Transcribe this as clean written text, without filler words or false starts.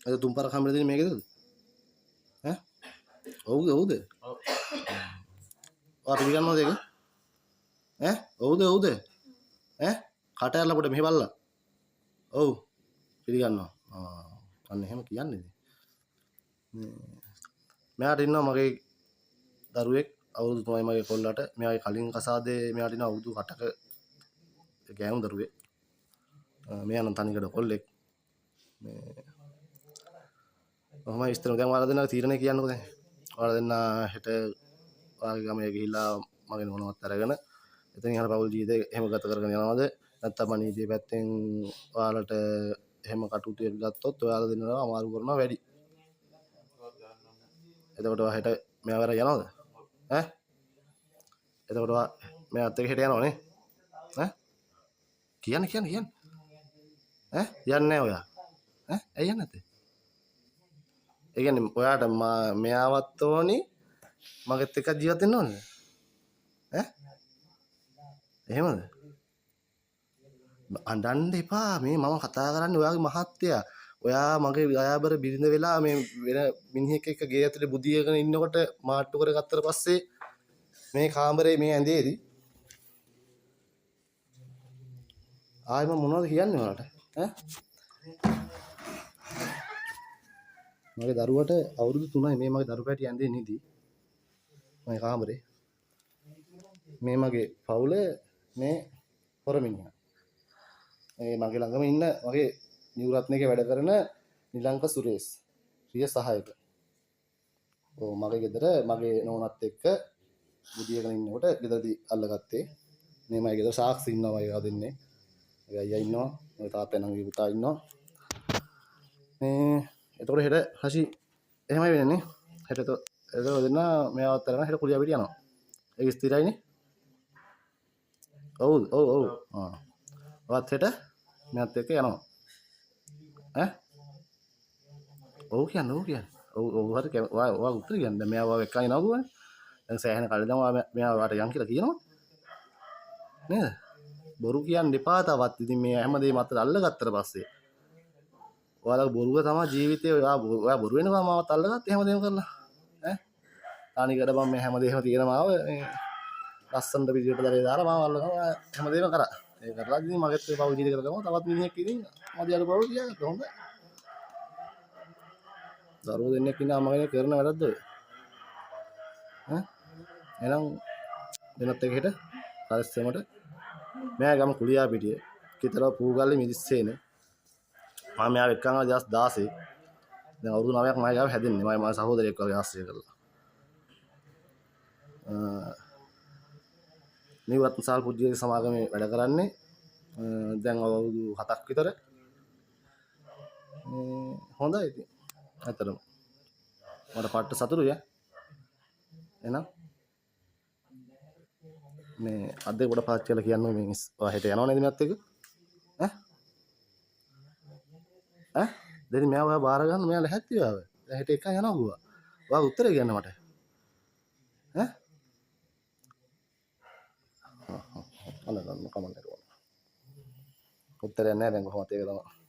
අද තුන් පාරක් හම්බෙලා තියෙන්නේ මේකේද? ඈ? ඔව්ද ඔව්ද? ඔව්. ඔයා පිළිගන්නවද ඒක? ඈ? ඔව්ද ඔව්ද? ඈ? කට ඇරලා පොඩ මෙහෙ බලලා. ඔව්. පිළිගන්නවා. ආ අන්න එහෙම කියන්නේ ඉතින්. මෙයාට ඉන්නවා මගේ දරුවෙක් අවුරුදු 3යි මගේ කොල්ලට. මෙයාගේ කලින් කසාදේ මෙයාට ඉන්නවා අවුරුදු 8ක ගෑනු දරුවෙක්. මෙයා නම් තනිකඩ කොල්ලෙක්. මේ ඔහොමයි විස්තර. දැන් ඔයාලා දෙන්නා තීරණය කියන්නකෝ දැන්. ඔයාලා දෙන්නා හෙට ඔයාගේ ගමේ ගිහිල්ලා මගේ නෝනවත් අරගෙන එතනින් එහාට පවුල් ජීවිතේ එහෙම ගත කරගෙන යනවද? නැත්නම් මම නීතිය පැත්තෙන් ඔයාලට එහෙම කටයුතු ගත්තොත් ඔයාලා දෙන්නා අමාරු කරනවා වැඩි. එතකොට ඔයා හෙට මෙයාව අරන් යනවද? ඈ? එතකොට ඔයා මෙයාත් එක්ක හෙට යනවනේ? ඈ? කියන්න කියන්න කියන්න. ඈ? යන්නේ නැහැ ඔයා. ඈ? ඇයි යන්නේ නැත්තේ? ඒ කියන්නේ ඔයාට මෙයාවත් ඕනි මගෙත් එක්ක ජීවත් වෙන්න ඕනද? ඈ? එහෙමද? අඬන්න එපා. මේ මම කතා කරන්නේ ඔයාගේ මහත්තයා. ඔයා මගේ දයාබර බිරිඳ වෙලා මේ වෙන මිනිහෙක් එක්ක ගේ ඇතුලේ බුදියගෙන ඉන්නකොට මාට්ටු කරගත්තට පස්සේ මේ කාමරේ මේ ඇඳේදී ආයෙ මම මොනවද කියන්නේ ඔයාලට? ඈ? මගේ දරුවට අවුරුදු 3යි මේ මගේ දරු පැටිය ඇඳේ නිදි. මගේ කාමරේ. මේ මගේ පවුල මේ හොර මිනිහා. මේ මගේ ළඟම ඉන්න මගේ නිව් රත්න එකේ වැඩ කරන නිලංක සුරේස් ප්‍රිය සහායක. ඔව් මගේ ගෙදර මගේ නෝනත් එක්ක බුදියගෙන ඉන්නකොට ගෙදරදී අල්ලගත්තේ. මේ මගේ ගෙදර සාක්ෂි ඉන්නවා මගේ ගාව දෙන්නේ. මගේ අයියා ඉන්නවා, මගේ තාත්තා නංගි පුතා ඉන්නවා. මේ එතකොට හෙට හසි එහෙමයි වෙන්නේ නේ. හෙට එතකොට දෙන්න මෙයාවත් අරගෙන හෙට කුලියා පිට යනවා. ඒක ස්ථිරයිනේ. ඔව් ඔව් ඔව්. ආ. ඔයත් හෙට මෙයාත් එක්ක යනවා. ඈ? ඔව් කියන්න ඔව් කියන්න. ඔව් ඔව් හරි ඔයා ඔයා උත්තර කියන්න. දැන් මෙයා ඔයාව එක්කන් එනවා කිව්වනේ. දැන් සෑහෙන කල් ඉඳන් ඔයා මෙයා ඔයාට යන් කියලා කියනවා. නේද? බොරු කියන්න එපා තවත්. ඉතින් මේ හැමදේම අතට අල්ලගත්තට පස්සේ ඔයාලගේ බොරුව තමයි ජීවිතේ. ඔයා ඔයා බොරු වෙනවා මාවත් අල්ලගත්තේ හැමදේම කරලා. ඈ? තනිකඩ මම මේ හැමදේම තියෙන මාව මේ ලස්සනට පිටියට දරේ දාලා මාව අල්ලගෙන හැමදේම කරා. ඒ කරලා ඉතින් මගෙත් ඒ පවුල් ජීවිතේ කරගම තවත් මිනිහෙක් ඉතින් මදි අඩු පවුල් තියාගත්තා. හොඳයි. දරුවෝ දෙන්නෙක් ඉන්න අම්මා කෙනෙක් කරන වැඩක්ද ඔය? ඈ? එහෙනම් වෙනත් එක හෙට පරිස්සමට මෙයා ගම කුලියාපිටිය කිතරව පූගල්ලේ මිදිස්සේන මම මෙයාව එක්කන් ආවා 2016. දැන් අවුරුදු 9ක් මගේ ගාව හැදෙන්නේ. මම මගේ සහෝදරයෙක් වගේ ආශ්‍රය කරලා. නිව් රත්නසාල් පුද්ගලික සමාගමේ වැඩ කරන්නේ දැන් අවුරුදු 7ක් විතර. හොඳයි ඉතින්. ඇත්තටම මට පට්ට සතුටුයි ඈ. එහෙනම් මේ අත් දෙක පොඩ පාවිච්චි කරලා කියන්න මේ ඔයා හෙට යනව නේද මෙයාත් එක්ක? ඈ? ඈ? දැන් මෙයා ඔයා බාර ගන්න මෙයා ලැහැත්ති ඔයාව. දැන් හෙට එකන් යනවා කිව්වා. ඔයා උත්තරේ කියන්න මට. ඈ? අන්න ගන්න කමක් නැහැ. උත්තරයක් නැහැ දැන් කොහොමද ඒක තමයි.